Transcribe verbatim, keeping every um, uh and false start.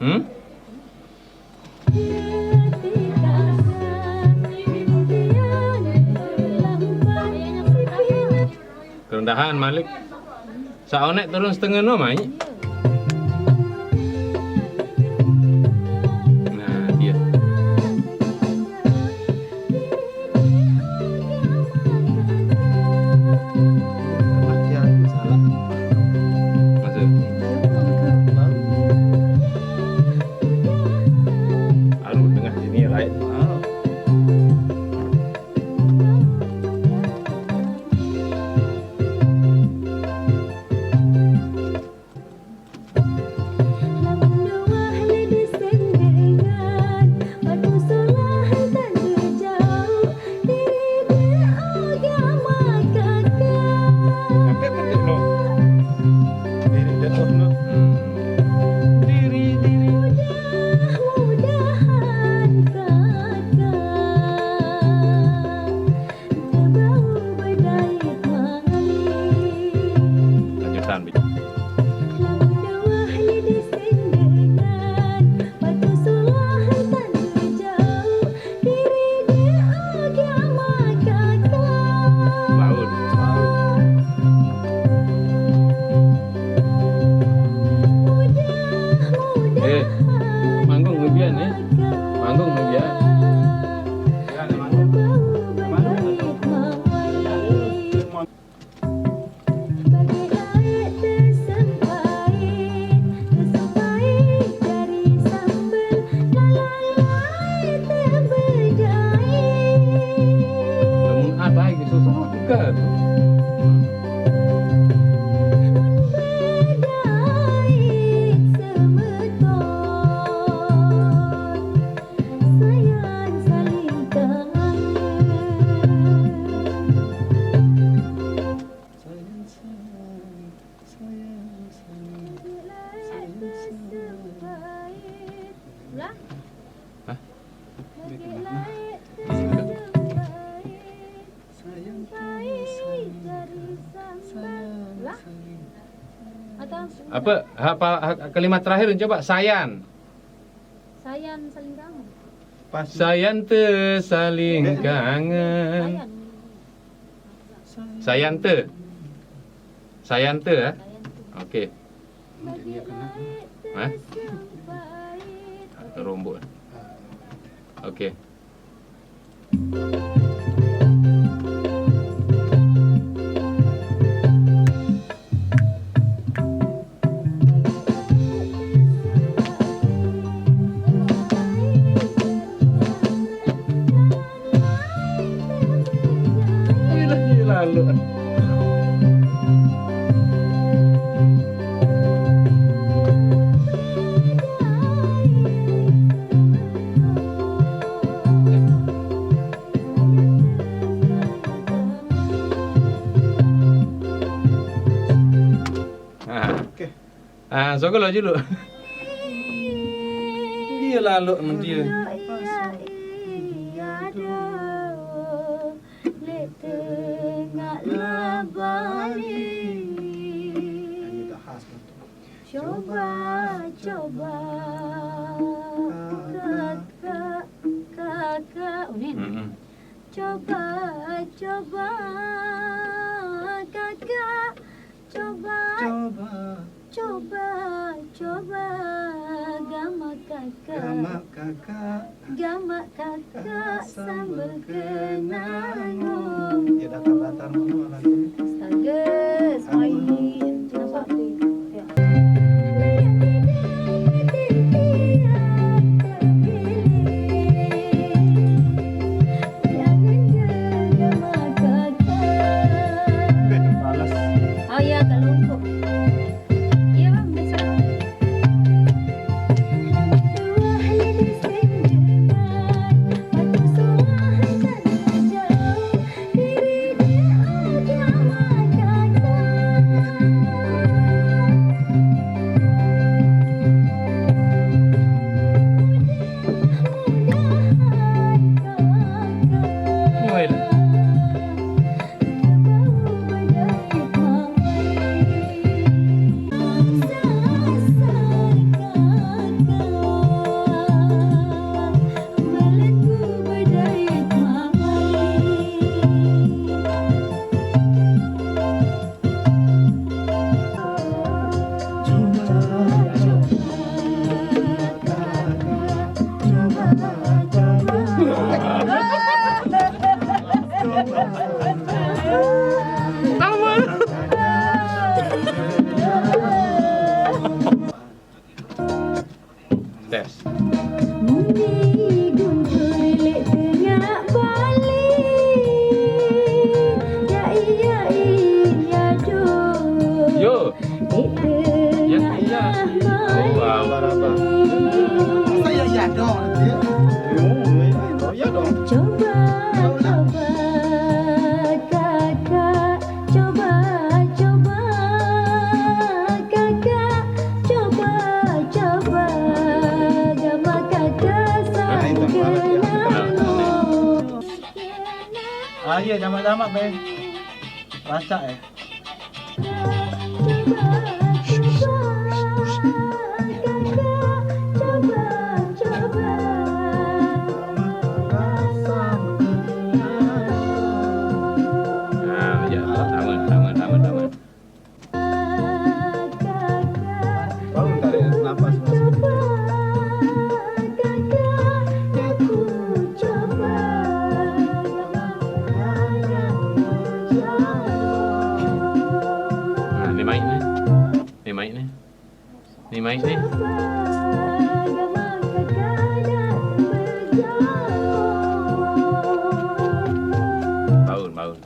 Hmm? Kerendahan, Malik. Saonek turun setengah no, Mai. Nah, dia. Masuk. Baru tengah sini, right? Diri, diri. Mudah-mudahan kakak Lanjutan, Bi. Laut. Eh, manggung lebihan, eh. Manggung lebihan. Lamun ada yang susah, bukan. Sayan saling kangen. Sayan saling, sayan saling, sayan saling. Ulang. Hah? Sayan saling, sayan saling. Atau apa? Ha, pa, ha, kalimat terakhir coba, sayan. Sayan saling kangen. Pas. Sayan te saling kangen. Sayan. Sayan te. Sayan te, ya? Sayan te. Oke. Hah? Terombok. Oke. Wih, lagi lalu. Nah. Oke. Ah, soko lo julu. Dia lalu sama dia. Iya, iya, do. Lek tengah labali. Coba, coba. Kakak, kakak. Oh, ni. Mm-mm. Coba, coba, kakak. Coba, coba, coba, gamak kakak. Gamak kakak. Gamak kakak sambal kenangan. Ya, datar-datar mana lagi? Astaga, semua ini. Kenapa? Ya. Balas. Coba, coba, kakak, coba, coba, kakak, coba, coba, gamak kakak. Ah, iya, jamak-jamak, Beh. Rancak, eh. Ah, ya, tamat, tamat, tamat, tamat. Baru tarik napas masuk. Nah, ini mic nih. Ini mic nih. Ini mic nih. Baun, baun.